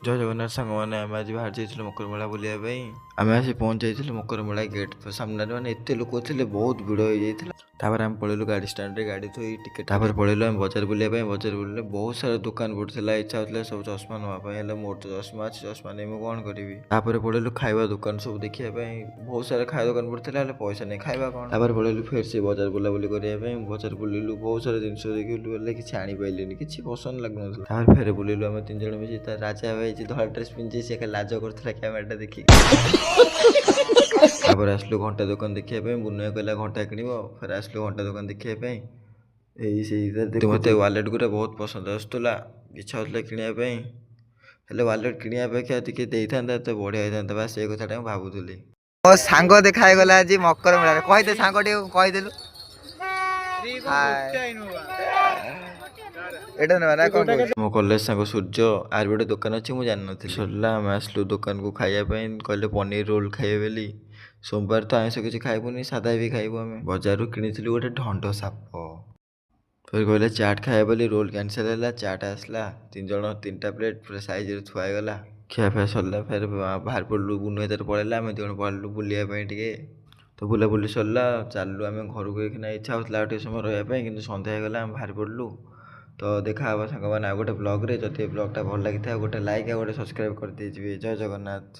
ଜୟ ଜଗନ୍ନାଥ ସାଙ୍ଗମାନେ, ଆମେ ଆଜି ବାହାରି ଯାଇଥିଲୁ ମକରମେଳା ବୁଲିବା ପାଇଁ। ଆମେ ଆସି ପହଞ୍ଚି ଯାଇଥିଲୁ ମକରମେଳା ଗେଟ୍ ସାମ୍ନାରେ। ମାନେ ଏତେ ଲୋକ ଥିଲେ, ବହୁତ ଭିଡ଼ ହେଇଯାଇଥିଲା। ତାପରେ ଆମେ ପଳେଇଲୁ ଗାଡ଼ି ଷ୍ଟାଣ୍ଡରେ, ଗାଡ଼ି ଥୋଇ ଟିକେ ତାପରେ ପଳେଇଲୁ ଆମେ ବଜାର ବୁଲିବା ପାଇଁ। ବଜାର ବୁଲିଲେ ବହୁତ ସାରା ଦୋକାନ ପଡ଼ିଥିଲା। ଇଚ୍ଛା ହଉଥିଲା ସବୁ ଚଷମା ନେବା ପାଇଁ, ହେଲେ ମୋର ତ ଚଷମା ଅଛି, ଚଷମା ନେଇ ମୁଁ କ'ଣ କରିବି? ତାପରେ ପଳେଇଲୁ ଖାଇବା ଦୋକାନ ସବୁ ଦେଖିବା ପାଇଁ। ବହୁତ ସାରା ଖାଇବା ଦୋକାନ ପଡ଼ିଥିଲା, ହେଲେ ପଇସା ନେଇ ଖାଇବା କ'ଣ? ତାପରେ ପଳେଇଲୁ ଫେର ସେ ବଜାର ବୁଲାବୁଲି କରିବା ପାଇଁ। ବଜାର ବୁଲିଲୁ, ବହୁତ ସାରା ଜିନିଷ ଦେଖିଲୁ, ହେଲେ କିଛି ଆଣିପାରିଲିନି, କିଛି ପସନ୍ଦ ଲାଗୁନଥିଲା। ତାପରେ ଫେର ବୁଲିଲୁ ଆମେ ତିନି ଜଣ ମିଶି। ତା ରାଜା ଭାଇ ଯେ ଧଳା ଡ୍ରେସ୍ ପିନ୍ଧିଛି, ସେ ଖାଲି ଲାଜ କରୁଥିଲା କ୍ୟାମେରାଟା ଦେଖିକି। ତାପରେ ଆସିଲୁ ଘଣ୍ଟା ଦୋକାନ ଦେଖିବା ପାଇଁ। ବୁନୁଆ କହିଲା ଘଣ୍ଟା କିଣିବ। ଫେର ଆସିଲୁ ଘଣ୍ଟା ଦୋକାନ ଦେଖିବା ପାଇଁ। ଏଇ ସେଇ ମୋତେ ୱାଲେଟ୍ ଗୁଡ଼ା ବହୁତ ପସନ୍ଦ ଆସୁଥିଲା, ଇଚ୍ଛା ହେଉଥିଲା କିଣିବା ପାଇଁ। ହେଲେ ୱାଲେଟ୍ କିଣିବା ଅପେକ୍ଷା ଟିକେ ଦେଇଥାନ୍ତା ତ ବଢ଼ିଆ ହେଇଥାନ୍ତା, ବା ସେଇ କଥାଟା ମୁଁ ଭାବୁଥିଲି। ମୋ ସାଙ୍ଗ ଦେଖା ହେଇଗଲା ଆଜି ମକର ମେଳାରେ। କହିଦେ ସାଙ୍ଗ, ଟିକେ କହିଦେଲୁ। ଏଇଟା ନେବା ନା କଣ କହୁଛୁ? ମୋ କଲେଜ ସାଙ୍ଗ ସୂର୍ଯ୍ୟ, ଆର ଗୋଟେ ଦୋକାନ ଅଛି, ମୁଁ ଜାଣିନଥିଲି। ସରିଲା, ଆମେ ଆସିଲୁ ଦୋକାନକୁ ଖାଇବା ପାଇଁ। କହିଲେ ପନିର ରୋଲ୍ ଖାଇବେ ବୋଲି। ସୋମବାର ତ ଆଇଁଷ କିଛି ଖାଇବୁନି, ସାଧା ବି ଖାଇବୁ। ଆମେ ବଜାରରୁ କିଣିଥିଲୁ ଗୋଟେ ଢଣ୍ଡ ସାପ। ଫେର କହିଲେ ଚାଟ୍ ଖାଇବା ବୋଲି। ରୋଲ୍ କ୍ୟାନସେଲ୍ ହେଲା, ଚାଟ୍ ଆସିଲା। ତିନି ଜଣ ତିନିଟା ପ୍ଲେଟ୍ ପୁରା ସାଇଜରେ ଥୁଆ ହେଇଗଲା। ଖିଆ ଫିଆ ସରିଲା, ଫେର ବାହାରି ପଡ଼ିଲୁ। ବୁନୁ ତାର ପଳେଇଲା, ଆମେ ଦୁଇ ଜଣ ପଳେଇଲୁ ବୁଲିବା ପାଇଁ ଟିକେ। ତ ବୁଲାବୁଲି ସରିଲା, ଚାଲିଲୁ ଆମେ ଘରକୁ। ଏଇଖିନା ଇଚ୍ଛା ହେଉଥିଲା ଆଉ ଟିକେ ସମୟ ରହିବା ପାଇଁ, କିନ୍ତୁ ସନ୍ଧ୍ୟା ହେଇଗଲା, ଆମେ ବାହାରି ପଡ଼ିଲୁ। ତ ଦେଖା ହେବ ସାଙ୍ଗମାନେ ଆଉ ଗୋଟେ ବ୍ଲଗ୍ରେ। ଯଦି ଏ ବ୍ଲଗ୍ଟା ଭଲ ଲାଗିଥାଏ, ଗୋଟେ ଲାଇକ୍ ଆଉ ଗୋଟେ ସବସ୍କ୍ରାଇବ୍ କରିଦେଇଯିବେ। ଜୟ ଜଗନ୍ନାଥ।